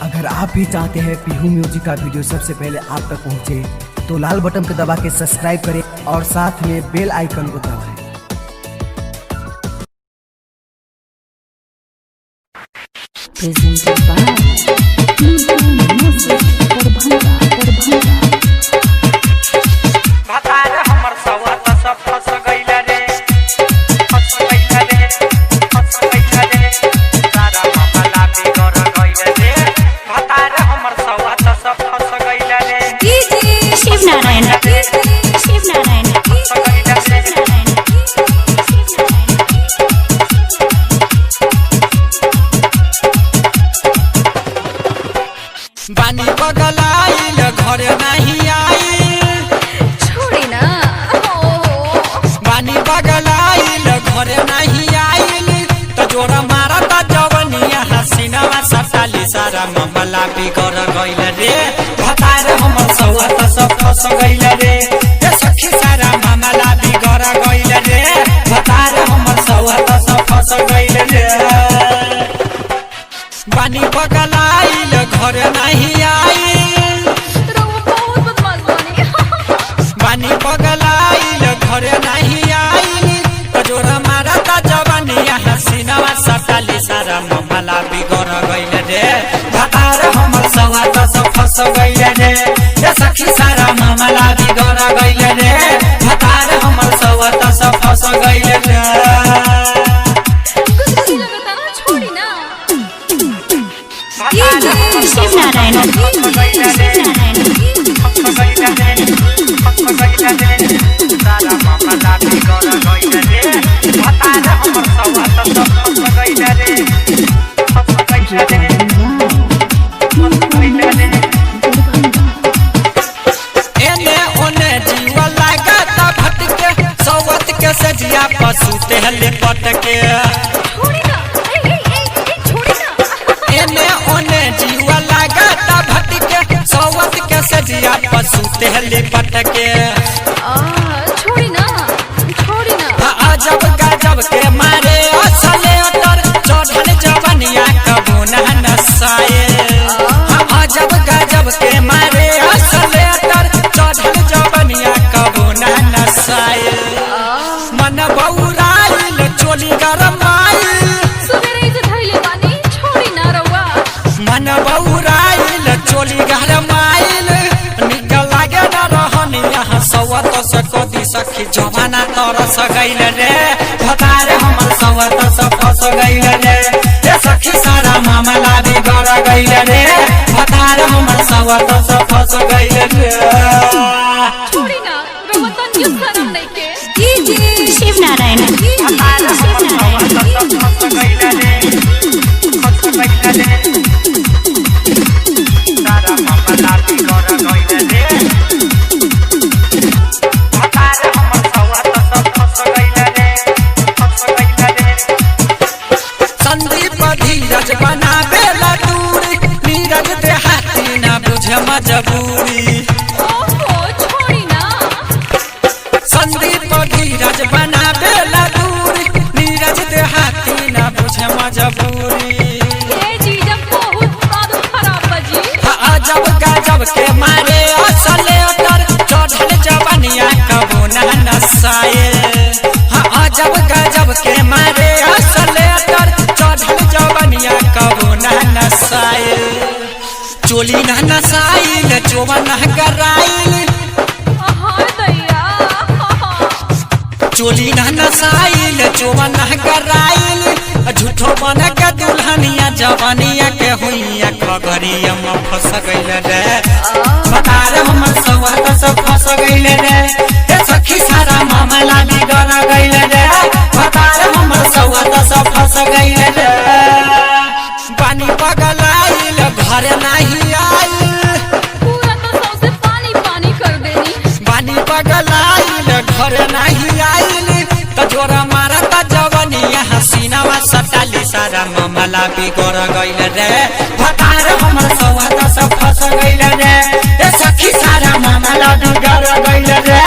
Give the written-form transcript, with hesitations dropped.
अगर आप भी चाहते हैं पीहू म्यूजिक का वीडियो सबसे पहले आप तक पहुंचे, तो लाल बटन को दबा के सब्सक्राइब करें और साथ में बेल आइकन को दबाएं। Presented by Pihu Music Darbhanga, Darbhanga. भतार हमर सवा त सब फस गइल रे, फस गइल रे, फस गइल रे। सारा मामला बिगड़ गइल रे। भतार हमर सवा त सब फस गइल रे। Shiv Narayan, Shiv Narayan, फस गइल रे। Shiv Narayan, Shiv Narayan. बानी बगलाइल घर नहीं आइल। छोड़ी ना ओ बानी बगलाइल घर नहीं आइल त जोरा मारता जवनिया हसीनावा सटाली। सारा मामला बिगड़ गइल रे। भतार हमर सौआ त सब फस गइल रे। ए सखी, सारा मामला बिगड़ गइल रे। भतार हमर सौआ त सब फस गइल रे। बानी बगलाइल घर नहीं आइल। रउआ बहुत बदमाश बानी। बानी पगलाइल घर नहीं आइल त जोरा मारता जवानिया हसीनावा सटाली। सारा मामला बिगड़ गइल रे। भतार हमर सवा त सब फस गइल रे। ए सखी, सारा मामला बिगड़ गइल रे। भतार हमर सवा त सब फस गइल रे। गुस्सा लगता ना, छोड़ी ना। Shiv Narayan, Shiv Narayan, एने ओने जीवा लागत भटके, सौवत के सजिया पशु तेहले पटके। छोड़ी ना, ए ए ए ए, छोड़ी ना। एने ओने जीवा लागत भटके, सौवत के सजिया पशु तेहले पटके। आ छोड़ी ना, छोड़ी ना। अजब गजब के मारे असले अतर, चढ़ल जवनिया कबो ना नसाए। अजब गजब के मारे असले अतर, चढ़ल जवनिया कबो ना नसाए। मन बौराइल चोली गरमाइल। सुबेरे से धइले बानी, छोड़ी ना रउआ। मन बौराइल चोली गरमाइल, निक लागे न रहन यहाँ सवत से कदी। सखी, जवाना तरस गइल रे। भतार हमर सवत से फस गइल रे। ए सखी, सारा मामला बिगड़ गइल रे। भतार हमर सवत से फस गइल रे। छोड़ी ना रउआ, तनियो शरम नइखे। Shiv Narayan, Shiv Narayan, Sandeep धीरज बनाबेला दूरी, नीरज देहाती ना बुझे मजबूरी। ओहो, छोड़ी ना। संदीप धीरज बनाबेला दूरी, नीरज देहाती ना बुझे मजबूरी। ए जीजा, बहुत आदत खराब बा जी। अजब गजब के मारे असले अतर, चढ़ल जवनिया कबो ना नसाए। हाँ, अजब गजब के मारे असले अतर, चढ़ल जवनिया कबो ना नसाए। चोली ना नसाइल, चोबा ना कराइल। हाय दैया। चोली ना नसाइल, चोबा ना कराइल, झूठो बन के दुल्हनिया जवानिया के हुइया खगरिया में फंस गइल रे। भतार हमर सवा त सब फंस गइल रे। ए सखी, सारा मामला बिगड़ गइल रे। भतार हमर सवा त सब फंस गइल रे। पानी पगलाइल घर नहीं आइल। पूरा तो सौंसे पानी पानी कर देनी। बानी पगलाइल घर नहीं आइल त जोरा मारता जवनिया हसीनावा सटाली। सारा मामला बिगड़ गइल रे। भतार हमर सवा त सब फस गइल रे। ए सखी, सारा मामला बिगड़ गइल रे।